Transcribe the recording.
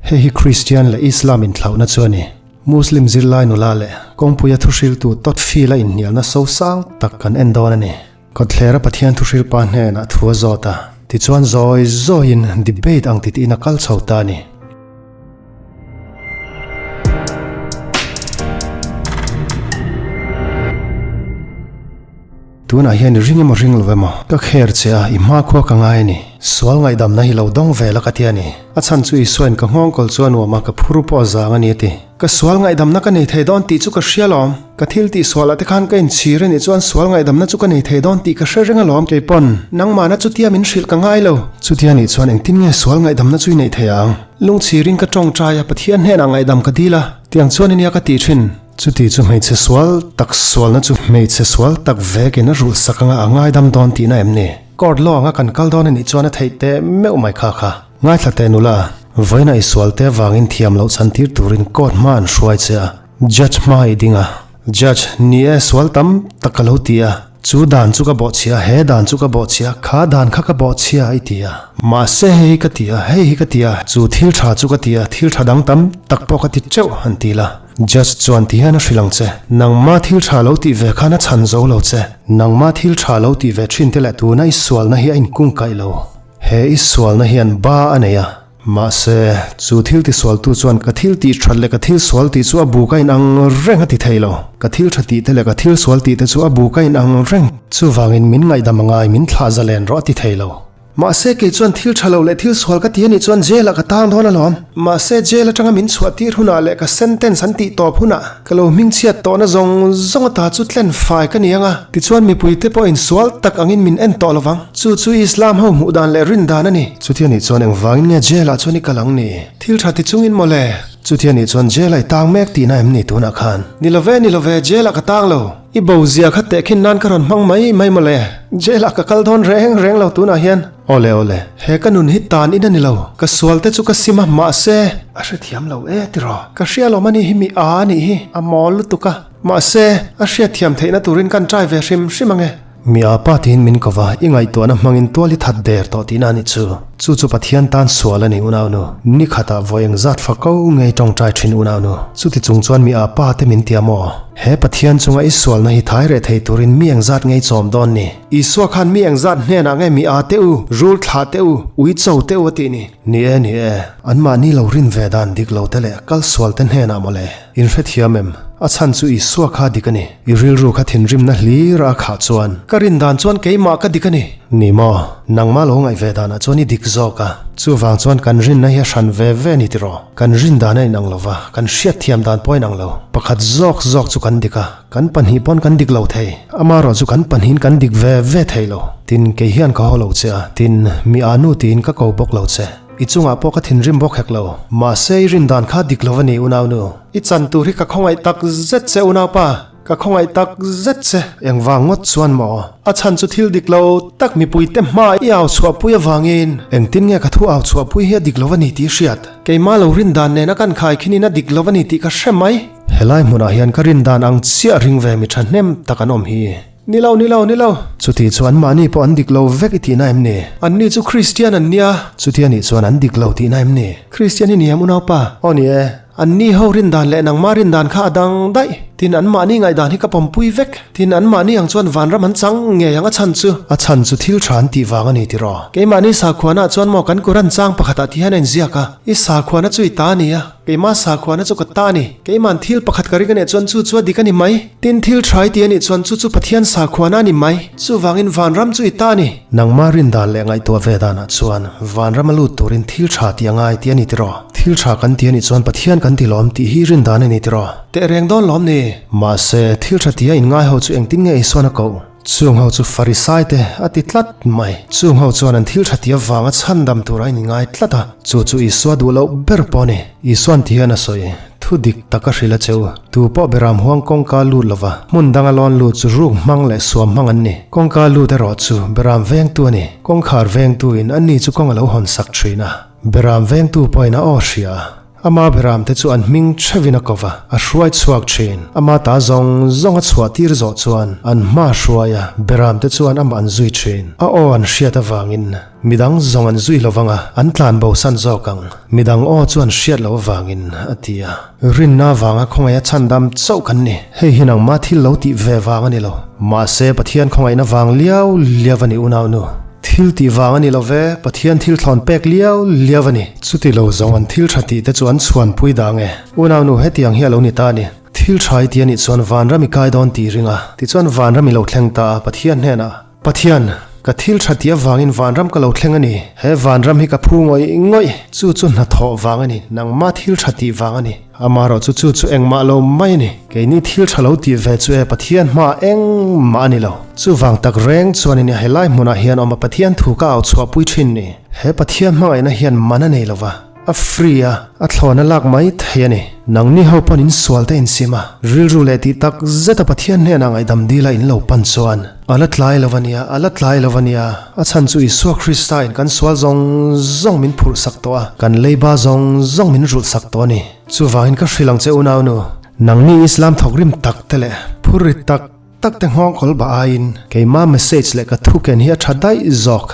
Hei hi Kristian leh Islam inthlauhna chu a ni. Muslim zirlai nula leh kawngpuia thuhriltu Todd Field-a inhnialna sosang tak kan en dawn a ni. Kawthlera Pathian thuhrilpa hnenah thu a zawt a, tichuan zawi zawiin debate ang titiin a kal chho ta a ni. Tunah hian i ring emaw ring lo emaw, ka kher che a, i hmakhua ka ngai a ni. Sual ngaihdamna hi lo dawng ve la ka ti a ni. A chhan chu Isuain ka nghawngkawl chu a nuam a, ka phur pawh a zang a ni a ti. Ka sual ngaihdamna ka nei thei dawn tih chu ka hria lawm. Ka thil tih sualah te khan ka inchhir a nih chuan sual ngaihdamna chu ka nei thei dawn tih ka hre reng alawm kei pawn. Nangmahna chutia min hrilh ka ngai lo. Chutia nih chuan engtin nge sual ngaihdamna chu i neih thei ang? Lungchhirin ka tawngtai a, Pathian hnenah ngaihdam ka dil a, tiang chuan i nia ka tih thin. Chuti chu hmeichhe sual tak sualna chu hmeichhe sual tak vekin a rulh sak anga a ngaidam dawn tihna em ni? Court law anga kan kal dawn a nih chuan a theih teh meuh mai kha kha. Ngaithla teh nula, vawiin a i sual te avangin thiam loh chhan tir turin court hma an hruai che a, judge hma i ding a. Judge, Ni e, sual tam tak ka lo ti a. Chu dan chu ka bawhchhia, he dan chu ka bawhchhia, kha dan kha ka bawhchhia i ti a. Mahse hei hi ka ti a, hei hi ka ti a, chu thil tha chu ka ti a, thil tha dang tam tak pawh ka ti teuh han ti la. Judge chuan ti hian a hrilh ang che, Nangma thil tha lo tih ve khan a chhan zo lo che. Nangma thil tha lo tih ve thin te leh tuna i sualna hi a inkungkaih lo. He i sualna hian ba a nei a. Mahse, chu thil tisualtu chuan ka thil tih that leh ka thil sual tih chu a bu ka inang reng a ti thei lo. Ka thil tha tih te leh ka thil sual tih te chu a bu ka inang reng. Chuvangin min ngaihdam a ngai, min thlah zalen rawh a ti thei lo. Mahse kei chuan thil tha lo leh thil sual ka ti a nih chuan jail ah ka tang dawn alawm. Mahse jail atanga min chhuah tir hunah leh ka sentence an tih tawp hunah ka lo hmingchhiat tawhna zawng zawng ata chu tlen fai ka ni ang a. Tichuan mipuite pawh insual tak angin min en tawh lovang. Chu chu Islam ho hmuh dan leh rin dan a ni. Chutia nih chuan engvangin nge jail ah chuan i kal ang ni? Thil tha ti chungin mawle. Chutia nih chuan jail ah i tang mek tihna em ni tunah khan? Ni love, ni love, jail ah ka tang lo. I bo zia kha tehkhin nan ka rawn hmang mai mai mawle. Jail ah ka kal dawn reng reng lo tunah hian. Awle awle, he ka nun hi tan in a ni lo. Ka sual te chu ka sim a, mahse. A hrethiam lo e tiraw. Ka hria lawm a ni hi mi a a nih hi, a mawl lutuk a. Mahse, a hriatthiam theihna turin kan try ve hrim hrim ange. Mi a pa tiin min ko va, i ngaihtuahna hmangin tual i that der tawh tihna a nih chu. Chu chu Pathian tan sual a ni unaunu. Ni khatah vawi engzat fa ko ngei tawngtai thin unaunu. Chuti chung chuan mi a pa te min tia maw? He Pathian chunga i sualna hi thai reh thei turin mi engzat ngei chawm dawn ni? Isua khan mi engzat hnenah nge mi a te u, rul thlah te u, ui cho te u a tih ni? Ni e, ni e, anmahni lo rin ve dan dik lo te leh kal sual te hnenah mawle. In hrethiam em? A chhan chu Isua kha dik a ni. I rilru kha thinrimna hlir a khah chuan. Ka rin dan chuan keimah ka dik a ni. Ni maw? Nangmah lo ngaih ve danah chuan i dik zawk a. Chuvang chuan kan rinna hi a hran ve ve a ni tiraw? Kan rin dan a inang lo va, kan hriatthiam dan pawh a inang lo. Pakhat zawk zawk chu kan dik a, kan pahnih pawn kan dik lo thei. Amaherawh chu kan pahnihin kan dik ve ve thei lo. Tin, kei hian ka haw lo che a, tin, mi anu tiin ka ko bawk lo che. I chungah pawh ka thinrim bawk hek lo. Mahse i rin dan kha dik lo a ni unaunu. I chan tur hi ka khawngaih tak zet che unaupa, ka khawngaih tak zet che. Engvang ngawt chuan maw? A chhan chu thil dik lo tak mipui te hma i au chhuahpui avangin engtin nge ka thu au chhuahpui hi a dik lo a ni tih i hriat? Keimah lo rin dan nena kan khai khinin a dik lo a ni tih ka hre mai. Helai hmunah hian ka rin dan ang chiah ring ve mi thahnem tak an awm hi. Ni lo, ni lo, ni lo. Chuti chu anmahni pawh an dik lo vek i tihna em ni? Anni chu Kristian an nia. Chuti anih chuan an dik lo tihna em ni? Kristian hi ni em unaupa? Aw ni e. Anni ho rin dan leh nangma rin dan kha a dang daih. Tin anmahni ngaihdan hi ka pawmpui vek. Tin anmahni ang chuan vanram an chang ngei ang a chhan chu. A chhan chu thil tha an tih vang a ni tiraw? Keimahni sakhuana chuan maw kan Quran chang pakhatah ti hian a inziak a, I sakhuana chu i ta a ni a. Keimah sakhuana chu ka ta a ni. Keima'n thil pakhat ka ring a nih chuan chu chu a dik a ni mai. Tin, thil tha i ti a nih chuan chu chu Pathian sakhuana a ni mai. Chuvangin vanram chu i ta a ni. Nangmah rin dan leh ngaihtuah ve danah chuan vanram a lut turin thil tha tih a ngai tih a ni tiraw? Thil tha kan ti a nih chuan Pathian kan ti lawm tih hi rin dan a ni tiraw? Tehreng dawn lawm ni. Mahse, thil tha tia inngai ho chu engtin nge Isuan a koh? Chung ho chu Farisai te a ti tlat mai. Chung ho chuan an thil tha ti avanga chhandam tur a inngai tlat a, chu chu Isua duh loh ber pawh a ni. Isua'n ti hian a sawi, Thu dik tak a hrilh a cheu. Tu pawh beram huang kawngka lut lova, hmun danga lawn lut chu ruk hmang leh suam hmang an ni. Kawngka lut erawh chu beram vengtu a ni. Kawngkhar vengtuin ani chu kawng a lo hawn sak thin a. Beram vengtu pawhin a aw hria a. Ama beramte chu an hming theuhin a ko va, a hruai chhuak thin. Ama ta zawng zawng a chhuah tir zawh chuan an hma hruai a, beramte chuan amah an zui thin. A aw an hriat avangin midang zawng an zui lo vang a, an tlan bosan zawk ang. Midang aw chu an hriat loh avangin, a ti a. Rinna avanga khawngaih a chhandam chauh kan ni. Hei hi nangmah thil lo tih ve vang a ni lo. Mahse, Pathian khawngaihna vang liau liau a ni unaunu. Thil tih vang a ni lo ve, Pathian thil thlawn pek liau liau a ni. Chuti lo zawng an thil tha tih te chu an chhuanpui dang e. Unaunu hetiang hi a lo ni ta a ni. Thil tha i ti a nih chuan vanram i kai dawn tih i ring a. Tichuan vanram i lo thleng ta a, Pathian hnenah, Pathian, ka thil tha tih avangin vanram ka lo thleng a ni. He vanram hi ka phu ngawih ngawih. Chu chu hnathawh vang a ni, nangmah thil tha tih vang a ni. Amaherawh chu chu chu engmah lo mai a ni. Keini thil tha lo tih ve chu e Pathian hmaah engmah a ni lo. Chuvang tak reng chuan in helai hmunah hian awm a Pathian thu ka au chhuahpui thin ni. He Pathian hmangaihna hian man a nei lo va, a free a, a thlawn a lak mai thei a ni. Nangni ho pawn in sual te in sim a, rilru leh tih tak zet a Pathian hnenah ngaihdam dila in lo pan chuan a la tlai lo a nia, a la tlai lo a nia. A chhan chu Isua Krista in kan sual zawng zawng min phurh sak tawh a, kan leiba zawng zawng min rulh sak tawh a ni. Chuvangin ka hrilh ang che unaunu, nangni Islam thawkrim tak te leh phurrit tak tak te nghawng kawl bah aiin keima message leh ka thuken hi a tha daih zawk.